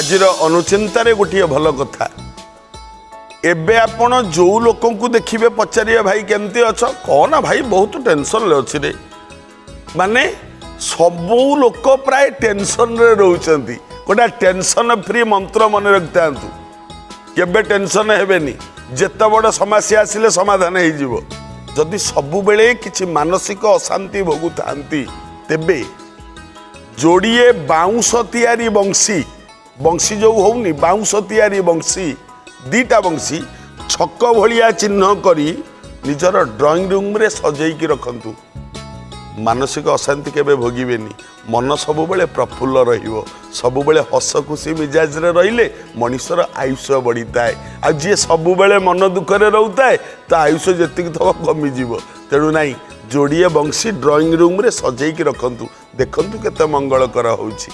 ଆଜିର ଅନୁଚିନ୍ତାରେ ଗୋଟିଏ ଭଲ କଥା। ଏବେ ଆପଣ ଯେଉଁ ଲୋକଙ୍କୁ ଦେଖିବେ ପଚାରିବେ, ଭାଇ କେମିତି ଅଛ? କହନା ଭାଇ ବହୁତ ଟେନସନରେ ଅଛି ରେ। ମାନେ ସବୁ ଲୋକ ପ୍ରାୟ ଟେନସନରେ ରହୁଛନ୍ତି। ଗୋଟେ ଟେନସନ୍ ଫ୍ରି ମନ୍ତ୍ର ମନେ ରଖିଥାନ୍ତୁ, କେବେ ଟେନସନ୍ ହେବେନି। ଯେତେ ବଡ଼ ସମସ୍ୟା ଆସିଲେ ସମାଧାନ ହେଇଯିବ। ଯଦି ସବୁବେଳେ କିଛି ମାନସିକ ଅଶାନ୍ତି ଭୋଗୁଥାନ୍ତି, ତେବେ ଯୋଡ଼ିଏ ବାଉଁଶ ତିଆରି ବଂଶୀ, ବଂଶୀ ଯେଉଁ ହେଉନି, ବାଉଁଶ ତିଆରି ବଂଶୀ, ଦୁଇଟା ବଂଶୀ ଛକ ଭଳିଆ ଚିହ୍ନ କରି ନିଜର ଡ୍ରଇଂ ରୁମ୍ରେ ସଜେଇକି ରଖନ୍ତୁ। ମାନସିକ ଅଶାନ୍ତି କେବେ ଭୋଗିବେନି। ମନ ସବୁବେଳେ ପ୍ରଫୁଲ୍ଲ ରହିବ। ସବୁବେଳେ ହସ ଖୁସି ମିଜାଜରେ ରହିଲେ ମଣିଷର ଆୟୁଷ ବଢ଼ିଥାଏ। ଆଉ ଯିଏ ସବୁବେଳେ ମନ ଦୁଃଖରେ ରହୁଥାଏ, ତା ଆୟୁଷ ଯେତିକି ଥବ କମିଯିବ। ତେଣୁ ନାହିଁ, ଯୋଡ଼ିଏ ବଂଶୀ ଡ୍ରଇଂ ରୁମ୍ରେ ସଜେଇକି ରଖନ୍ତୁ, ଦେଖନ୍ତୁ କେତେ ମଙ୍ଗଳକର ହେଉଛି।